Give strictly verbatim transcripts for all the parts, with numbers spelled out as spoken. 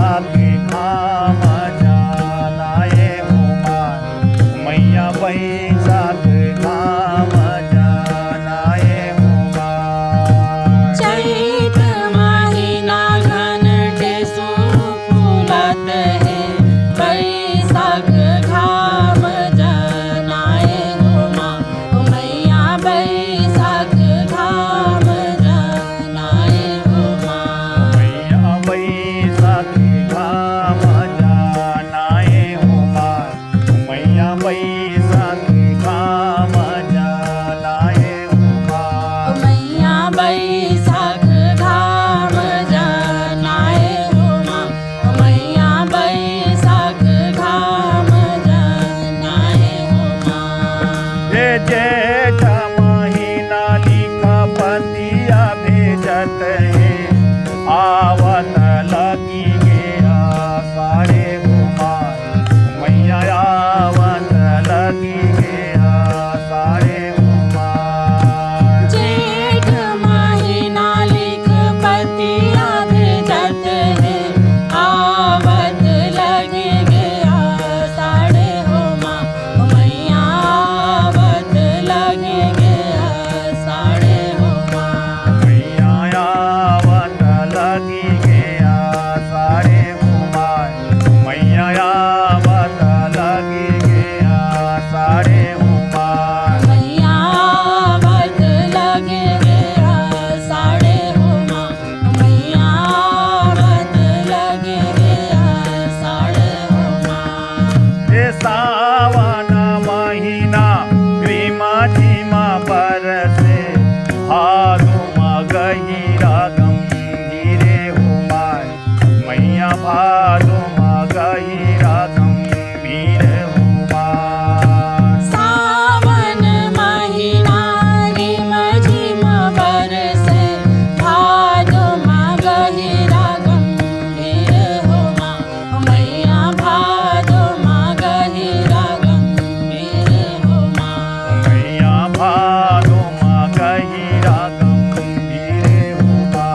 बैसाख घाम जाना ए उमा, मैया बैसाख घाम जाना ए उमा। चैत महीना घन टेसू फूलत हे, बैसाख घाम जाना ए उमा, मैया बैसाख घाम जाना ए उमा। मैया बैसाख घाम जाना ए उमा, मैया बैसाख घाम जाना ए उमा। मैया बैसाख घाम जाना ए उमा, मैया बैसाख घाम जाना ए उमा। हे जेठ महीना लिखा पतिया भेजत हे, आवत लगी गे आषाढ़े उमा, मैया आवत लगी गे आषाढ़े उमा। जेठ महीना लिख पतिया भेजत हे, आवत लगी गे आषाढ़े उमा, मैया आवत लगी गे आषाढ़े उमा। मैया आवत लगी गे आषाढ़े उमा, मैया आवत लगी गे आषाढ़े उमा। मैया आवत लगी गे आषाढ़े उमा, मैया आवत लगी गे आषाढ़े उमा। हे सावन महीना रिमा झिमा बरसे, भादो मा गहिरा गंभीरे उमा, मैया भादो मा गहिरा गंभीर उमा। सावन महीना रिम झिम बरसे, भादो मा गहिरा गंभीर उमा, मैया भादो मा गहिरा गंभीर उमा। मैया भादो मा गहिरा गंभीर उमा,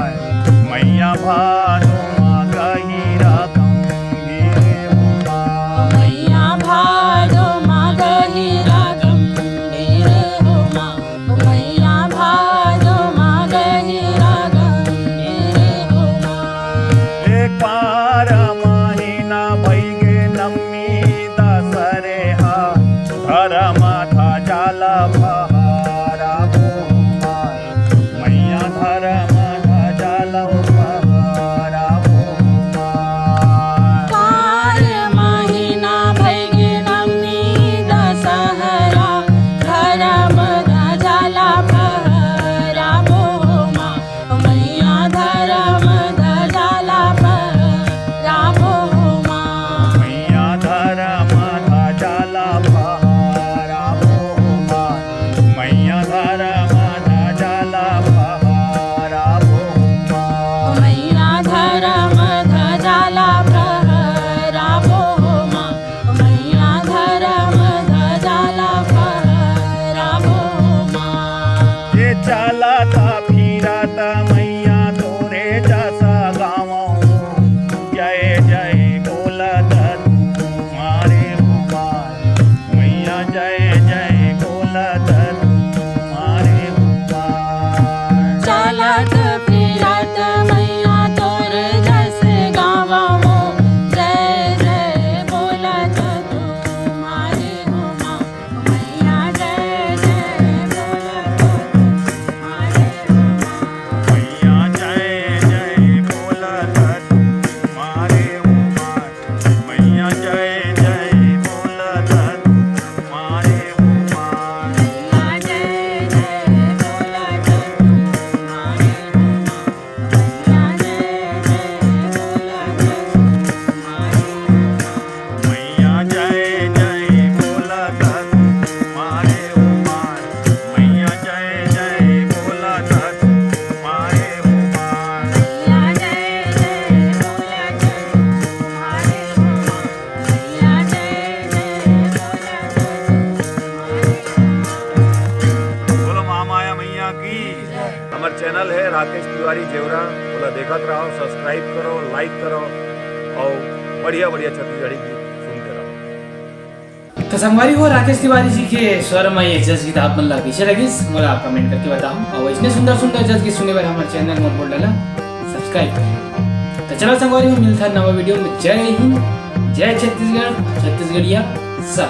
मैया भादो मा गहिरा गंभीर उमा। मैया भादो मा गहिरा गंभीर उमा, मैया भादो मा गहिरा गंभीर उमा। एक बार महीना भइगे नम्मी दसरे हा, धरम ध्वजा ला फहराबो उमा, मैया धरम ध्वजा ला फहराबो उमा। चार महीना भइगे नम्मी दसहरा, धरम ध्वजा ला फहराबो उमा, मैया धरम ध्वजा ला फहराबो उमा। मैया धरम ध्वजा ला फहराबो उमा, मैया धरम ध्वजा ला फहराबो उमा। मैया धरम ध्वजा ला फहराबो उमा, मैया धरम ध्वजा ला फहराबो उमा। ये चलत फिरत मैया तोरे जस गावँ, जय जय बोलत तुम्हारे उमा, मैया जय जय बोलत तुम्हारे उमा। चलत फिरत मैया तोर जस गावँ, जय जय बोलत तुम्हारे उमा, मैया जय जय बोलत तुम्हारे उमा। मैया जय जय बोलत तुम्हारे उमा, मैया जय जय बोलत तुम्हारे उमा। मैया जय जय बोलत तुम्हारे उमा। मैया जय जय बोलत तुम्हारे उमा। मैया जय जय बोलत तुम्हारे उमा। मैया जय जय बोलत तुम्हारे उमा। मैया जय जय बोलत तुम्हारे उमा। मैया जय जय बोलत तुम्हारे उमा। बोलो महामाया मैया की। हमर चैनल हे राकेश तिवारी जेवरा, ओला देखत रहो, सब्सक्राइब करो, लाइक करो। अउ बढ़िया बढ़िया छत्तीसगढ़ी गीत सुनते रहो। तो संगवारी हो, राकेश तिवारी जी के स्वर में ये जस गीत आप मन ला कइसे लगिस, मोला कमेंट करके बताओ। और इसने सुंदर सुंदर जस गीत सुने बर हमारे चैनल मोर बोल डाला सब्सक्राइब करें। तो चलो संगवारी हो, मिलता है नवा वीडियो में। जय हिंद, जय छत्तीसगढ़, छत्तीसगढ़िया सब।